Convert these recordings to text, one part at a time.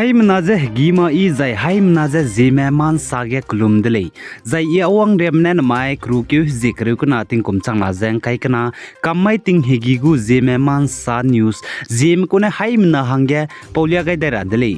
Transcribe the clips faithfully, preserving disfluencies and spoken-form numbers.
Haimena ze hegî ma i zai haimena ze Zeme ma nsa ge kelum de lei. Zai i Awangriamme ne nemai keru keu hezie kereu kena tingkum changna ze ngkai kena, kam mai ting hegî gu Zeme ma nsa news, Zeme ku ne haimena hangge paulia gai dai ra de lei.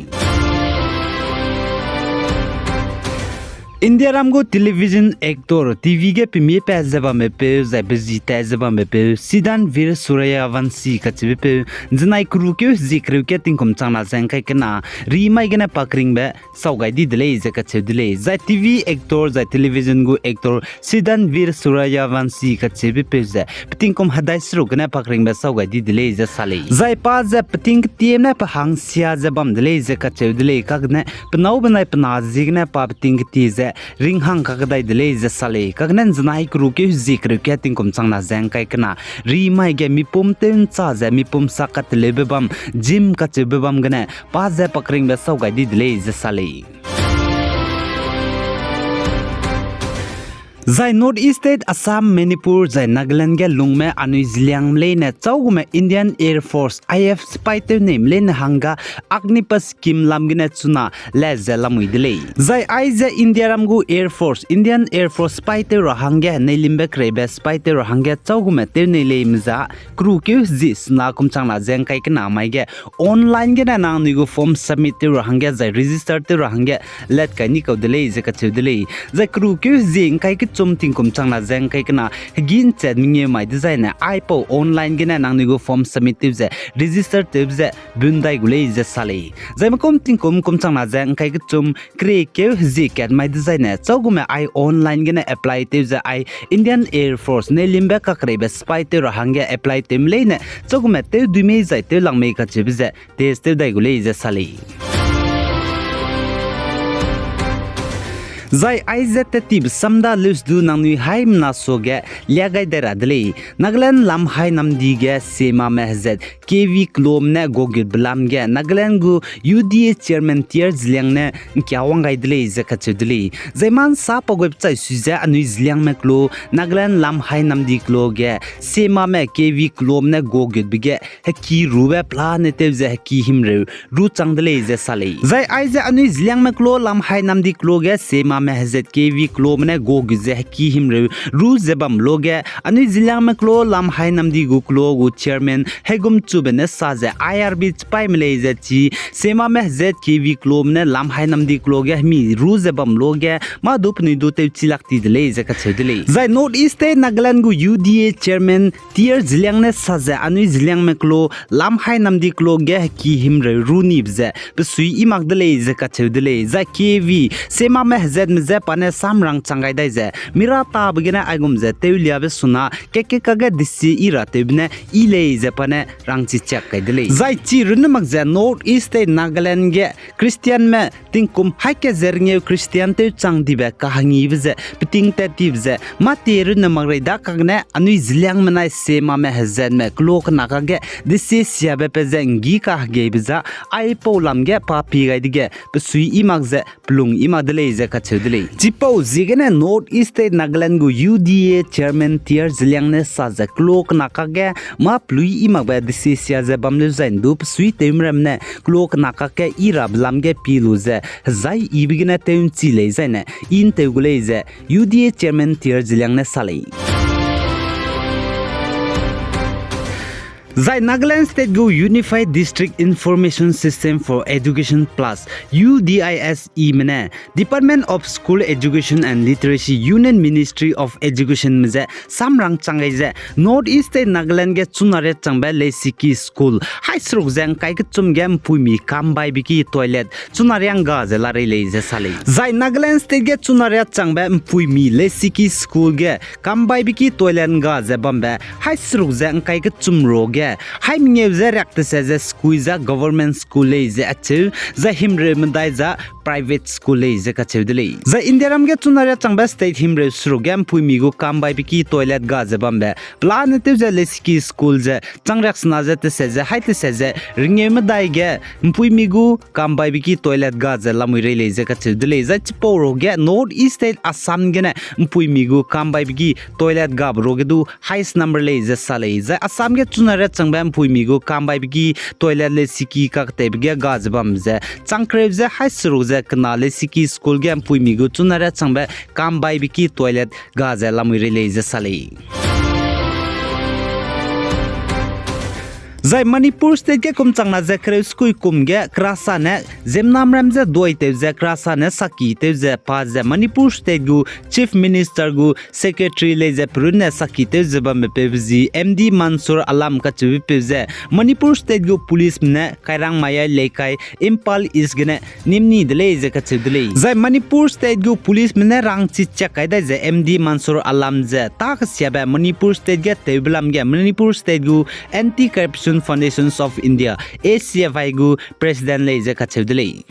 Indiaram gu television actor, TV ge pemie pat ze bambepeu, zai bezi tat ze bambepeu, Siddhant Veer Sooryavanshi kacheubepeu, nzenai keru keu hezie kereu ge tingkum changna ze ngkai kena, rimai gene pakringbe sau gai di de lei ze kacheu de lei. Zai TV actor, zai television gu actor, Siddhant Veer Sooryavanshi kacheubepeu ze, petingkum hedai seruk gene pakringbe sau gai di de lei ze sa lei. Zai pa ze peting ketieme ne pe hangsia ze bam de lei ze kacheu de lei, kagene penâu benai pe na ziegene pa peting ketie ze ringhang kakdai de lei ze sa lei. Kagene nzenai keru keu hezie kereu ge tingkum changna ze ngkai kena, rimai ge mipum tew ncha ze mipum sak kateleube bam, gym kacheube bam gene, pa ze pakringbe sau gai di de lei ze sa lei. Zai North East State Assam, Manipur, zai Nagaland ge lungme anui zeliangme leine châugume Indian Air Force, I F, sipai tew neime leine hangge Agnipath scheme lam gene chuna le ze lamui de lei. Zai aize Indiaram gu Air Force, Indian Air Force sipai tew ra hangge, neilimbe kereibe sipai tew ra hangge châugume tew nei leime za, keru keu hezie sena kum changna ze ngkai kena mai ge, online gene nangnui gu form submit tew ra hangge, zai register tew ra hangge, let kai ni kau de lei ze kacheu de lei. Zai keru keu hezie ngkai kechum tingkum changna ze ngkai kena, hegî nchat mengeu mai dezaine, aipau online gene nangnui gu form submit tew ze, register tewbe ze, bun dai gu lei ze sa lei. Zai mekum tingkum kum changna ze ngkai kechum, kere keu hezie kat mai dezaine, châugume ai online gene apply tew ze ai Indian Air Force, neilimbe kakereibe sipai tew ra hangge apply tewme leine, châugume tew dui mei zai tew lang mei kacheube ze, test tew dai gu lei ze sa lei. Zai aize tettibe samda leusdu nangnui haimena suage lia gai dai ra de lei. Nagaland Lamhai Namdi ge semame hezat K V Kloame ne gogutbe lam ge Nagaland gu U D A chairman T R Zeliang ne ngkia wang gai de lei ze kacheu de lei. Zai ma nsa pa guibe chai sui ze anui Zeliangme kelo, Nagaland Lamhai Namdi kelo ge semame K V Kloame ne gogutbe ge heki rube pelane tew ze heki himreu ru chang de lei ze sa lei. Zai aize anui Zeliangme kelo Lamhai Namdi kelo ge semame hezat K V Kloame ne gogut ze heki himreu ru ze bam lo ge, anui Zeliangme kelo Lamhai Namdi gu kelo gu chairman Heigumchube ne sa ze I R B chipaime lei ze chi, semame hezat K V Kloame ne Lamhai Namdi kelo ge hemi ru ze bam lo ge, mâ du penui du tewchi lak ti de lei ze kacheu de lei. Zai North East State Nagaland gu U D A chairman T R Zeliang ne sa ze anui Zeliangme kelo Lamhai Namdi kelo ge heki himreu ru nibe ze pesui i mak de lei ze kacheu de lei. Zai K V semame hezatme je pa ne samrang chang gai dai ze, mira tabe gene aigum ze tewliabe suna keke kage desie i ra tewbe ne i lei ze pa ne rangchi chiak kai de lei. Zai chi runne mak ze North East State Nagaland ge Christianme tingkum haî kat ze rengeu Christian tewchang dibe kahangibe ze peting tat tibe ze mâ tie runne mak rei da kakne anui Zeliangme nai semame hezatme kelo kena kakge desie siabe pe ze nggi kahegeibe za aipau lam ge pa pie gai dege pesui i mak ze pelung i mak de lei ze kacheu de lei. Chipau ziegene North East State Nagaland gu U D A chairman T R Zeliang ne sa ze kelo kena kakge mâ pelui i makbe desie sia ze bam leu zai ndu pesui tewme ramme ne kelo kena kakge i rabe lam ge pie lu ze hezai ibe gene tew nchi lei zaine i ntew gu lei ze U D A chairman T R Zeliang ne sa lei. Zai Nagaland State gu Unified District Information System for Education Plus, U D I S E me ne Department of School Education and Literacy, Union Ministry of Education me ze samrang chang gai ze North East State Nagaland ge chuna riat changbe lesiki school haî seruk ze ngkai kechum ge mpuimi kambaibe ki toilet chuna riangga ze larei lei ze sa lei. Zai Nagaland State ge chuna riat changbe mpuimi lesiki school ge kambaibe ki toilet ngga ze bambe haî seruk ze ngkai kechum ro ge haî mengeu ze riak tese ze skui za government school lei ze acheu, zai himreu medai za private school lei ze kacheu de lei. Zai Indiaram ge chuna riâ changbe state himreu seruk ge ’mpuimi gu kambaibe ki toilet ga ze bambe pelane tew ze lesiki school ze changriaksena ze tese ze hai tese ze ringeu medai ge ’mpuimi gu kambaibe ki toilet ga ze lamui rei lei ze kacheu de lei. Zai chipau ruge North East state Assam gene ’mpuimi gu kambaibe ki toilet gabe ruge du highest number lei ze sa lei. Zai Assam ge chuna riâ changbe ’mpuimi gu kambaibe ki toilet lesiki kaketeibe ge ga ze bam ze changkereu ze hai seruk ze kena lesiki school ge ’mpuimi gu chuna riâ changbe kambaibe ki toilet ga ze lamui rei lei ze sa lei. Zai Manipur state ge kum changna ze kereu sekui kum ge kerasane ziemmenamram ze duaitew ze kerasane sakitew ze pa ze Manipur state gu Chief Minister gu secretary lei ze perunne sakitew ze bambe peu zi M D Mansur Alam kacheube peu ze Manipur state gu policeme ne Kairangmaya Leikai, Imphal East gene nimni de lei ze kacheu de lei. Zai Manipur state gu policeme ne rangchi chak kai dai ze M D Mansur Alam ze ta kesiabe Manipur state ge tewbe lam ge Manipur state gu Anti-Corruption Foundations of India, A C F I gu president lei ze kacheu de lei.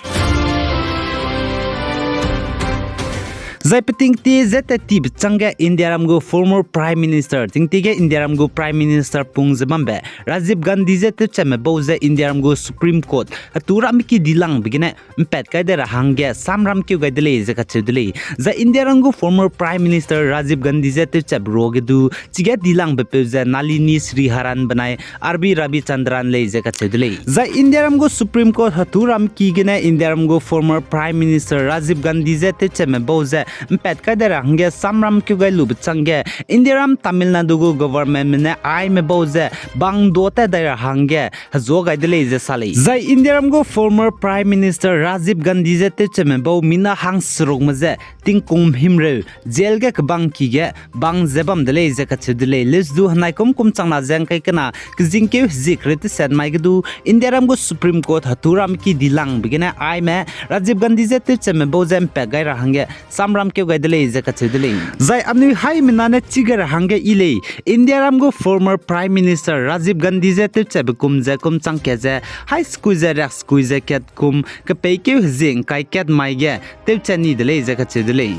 Zai peting ti ze tat tibe chângge Indiaram gu former Prime Minister, tingtie ge Indiaram gu Prime Minister pung ze bambe Rajiv Gandhi je tewchatme bau ze Indiaram gu Supreme Court hetu ramme ki dilangbe gene ’mpat kai de ra hangge samram keu gai de lei ze kacheu de lei. Zai Indiaram gu former Prime Minister Rajiv Gandhi je tewchatbe ruage du chige dilangbe peu ze Nalini Sriharan benai R B Ravichandran lei ze kacheu de lei. Zai Indiaram gu Supreme Court hetu ram ki gene Indiaram gu former Prime Minister Rajiv Gandhi je tewchatme bau ze ’mpat kai de ra hangge samram keu gai lube chângge Indiaram Tamil Nadu gu governmentme ne aime bau ze bang do tat dai ra hangge hezua gai de lei ze sa lei. Zai Indiaram gu former Prime Minister Rajiv Gandhi je tewchatme bau mina hangserukme ze tingkum himreu jail ge kebang ki ge bang ze bam de lei ze kacheu de lei. Leusdu henaikum kum changna ze ’ngkai kena kezingkeu hezie kereu teset mai ge du Indiaram gu Supreme Court hetu ram ki dilangbe gene aime Rajiv Gandhi je tewchatme bau ze ’mpat gai ra hangge samram keu gai de lei ze kacheu de lei. Zai anui haimena ne chi gai ra hangge yi lei, Indiaram gu former Prime Minister Rajiv Gandhi je tewchatbe kum ze kum chang kat ze hai sekui ze riak sekui ze kat kum kepeikeu hezie ’ngkai kat mai ge tewchat ni de lei ze kacheu de lei.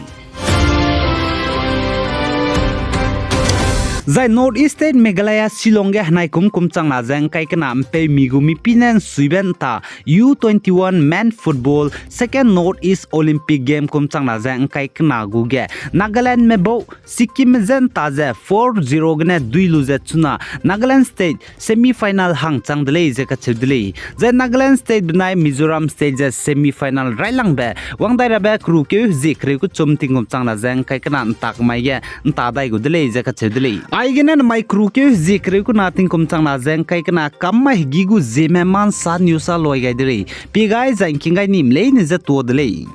Zai North East State Meghalaya Shillong ge henaikum kum changna ze ’ngkai kena ’mpeumi gu mipine ’nsuibe ’nta U twenty-one Men Football Second North East Olympic Game kum changna ze ’ngkai kena gu ge Nagalandme bau Sikkimme je ’nta ze four zero gene dui lu ze chuna Nagaland State semi final hangchang de lei ze kacheu de lei. Zai Nagaland State benai Mizoram State ze semi final railangbe wang dai rabe kerukeu hezie kereu kechum tingkum changna ze ’ngkai kena ’ntak mai ge ’nta dai gu de lei ze kacheu de lei. Aigene namai kerukeu hezie kereu kena tingkum changna ze ’ngkai kena kam mai hegî gu zieme ma ’nsa niusa loi gai de lei. Pie gai zai ’ngking gai nim leine je tuâ de lei.